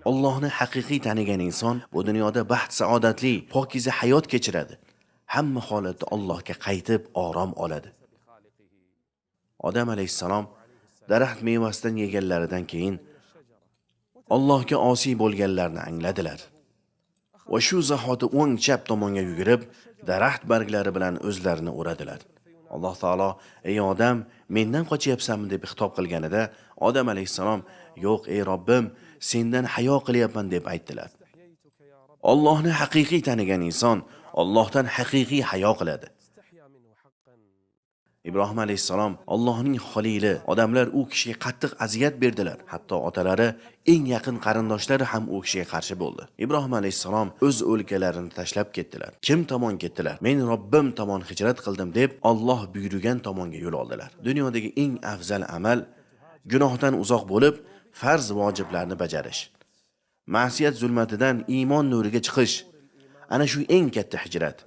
Allohni haqiqiy tanigan inson bu dunyoda baxt saodatli, pokiza hayot kechiradi. Hamma holatda Allohga qaytib orom oladi. Odam alayhissalom daraxt mevasidan yeganlaridan keyin Allohga osiy bo'lganlarini angladilar. Va shu zahoti o'ng chap tomonga yugurib, daraxt barglari bilan o'zlarini uradilar. Alloh taolo: "Ey odam, mendan qochyapsanmi?" deb xitob qilganida, Odam alayhissalom: "Yo'q, ey Robbim, sendan hayo qilyapman" deb aytdilar. Allohni haqiqiy tanigan inson Allohdan haqiqiy hayo qiladi. Ibrohim alayhissalom Allohning xolili, odamlar u kishiga qattiq aziyat berdilar. Hatto otalari, eng yaqin qarindoshlari ham u kishiga qarshi bo'ldi. Ibrohim alayhissalom o'z o'lkalarini tashlab ketdilar. Kim tomon ketdilar? Men Robbim tomon hijrat qildim deb Alloh buyurgan tomonga yo'l oldilar. Dunyodagi eng afzal amal gunohdan uzoq bo'lib, farz vojiblarni bajarish. Ma'siyat zulmatidan iymon nuriga chiqish. Ana shu eng katta hijrat.